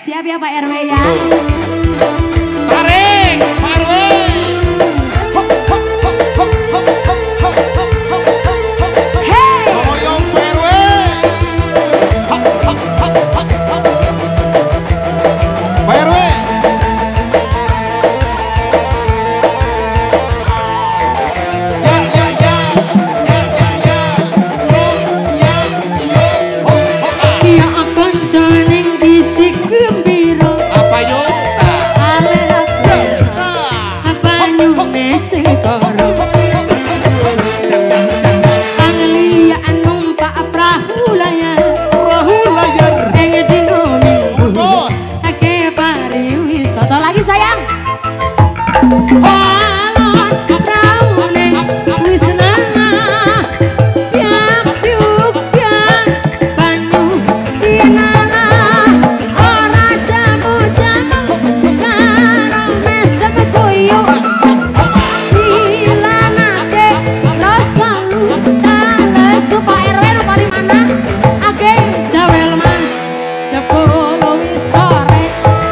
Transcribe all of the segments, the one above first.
Siap-siap ya Pak RW ya. Tarik Pak RW. Hey. Soroyong Pak RW. Pak RW. Ya ya ya ya ya ya yo ya yo ho ho. Ya kanca ning bisik gembira. Apa yo ta? Banyune segara. Pangliyan numpak prahu layar. Perahu layar. Ing dina Minggu Bos. ake pariwisata. Lagi sayang. Alon praune wis nengah. Piak piuk piak banyu tinalah. Ora jamu-jamu karo mesem koyo. Dilanake rasa lu talesu. Pak RW rupa di mana? Ake jawel mas jebul wis sore.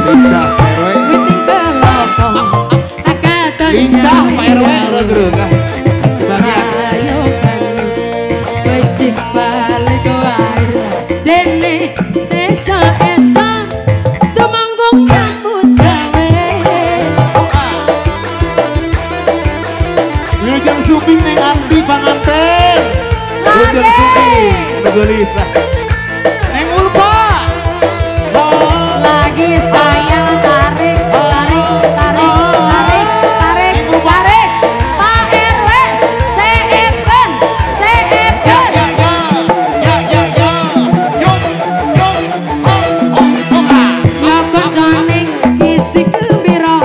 Lincah Pak RW. Witing kelopo akaton Lincah Pak RW gereng ah. Bagian. Ayo kan becik balik wae dene sesa esa tumanggung nyambut gawe. Wilujeng Suping neng Anti panganten. Wilujeng Suping nu geulis ah. Neng Ulfa. Lagi sayang tarik tarik tarik tarik tarik tarik. Pak RW seeben Ya seeben. ya ya ya ya ya yo yo ho ho ho ah. Ya kanca ning isi gembira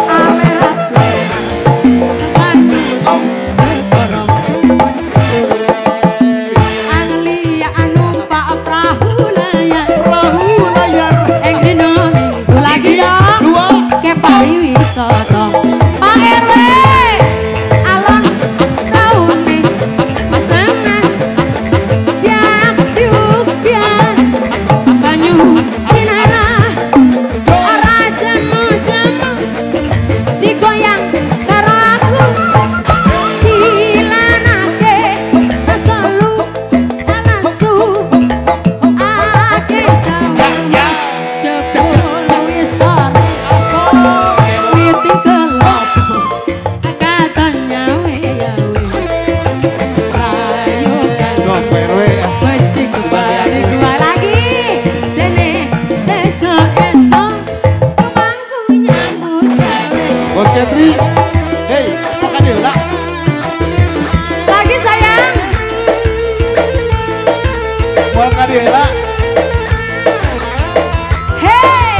amerap banyu segara. Angliyan numpak prahu layar Perahu layar. ing dina Minggu Lagi Hiji, dong. dua. ke pariwisata. Pak RW alon taune Wis nengah biak biuk biak banyu tinalah. Ora jemu-jemu digoyang karo aku. Dilanake rasa lu talesu. Ake Ya jawel ya. jebul wis sore. Witing kelopo katon nyawe yawe rayu kan Dong Pak RW ah. becik balik wae Lagi dene sesuk esuk tumangku nyambut gawe. Bos Ketri. Hey, makan heula. Lagi sayang. Moal ka dieu heula. Hey.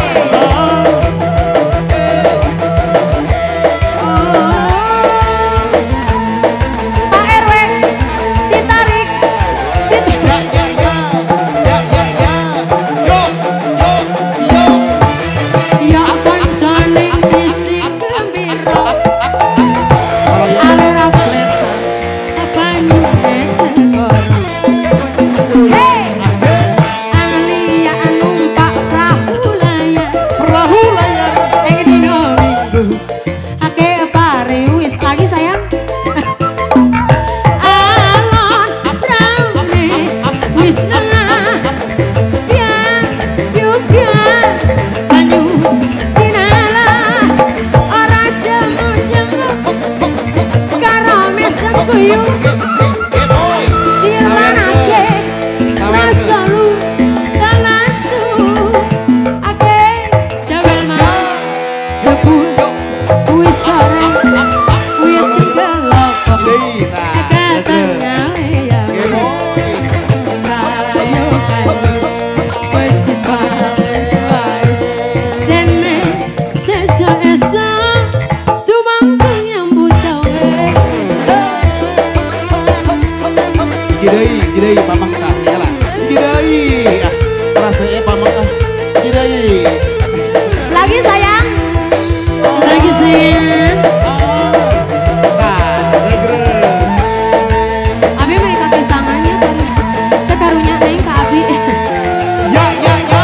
Pak RW ditarik ditarik. Ya ya ya ya ya ya yo yo yo. Ya kanca ning isi gembira Soroyong. alera pleta banyune segara. Hey. Asik. Angliyan numpak prahu layar Perahu layar. ing dina Minggu ake pariwis. Lagi sayang. Alon praune wis nengah biak biuk biak banyu tinalah. Ora jemu-jemu karo mesem guyu. Boy. Dilanake rasa lu talesu. Ake Jawel mas jebul wis sore witing kelopo Deui tah. katon nyawe yawe Boy. rayu kan becik balik wae dene sesuk esuk tumanggung nyambut gawe. Hiji deui pamang tah heula. Hiji deui. Ah, rasanya pamang ah. Hiji deui. Lagi sayang. Lagi sayang. Tah, regreng. Abi mereka kesangannya tadi. Tekarunya neng ke Abi. Ya ya ya.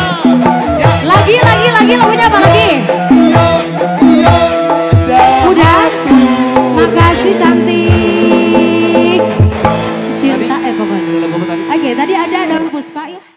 Si cantik. Si cinta pokoknya. Lagu apa tadi? Oke, tadi ada daun puspa ya.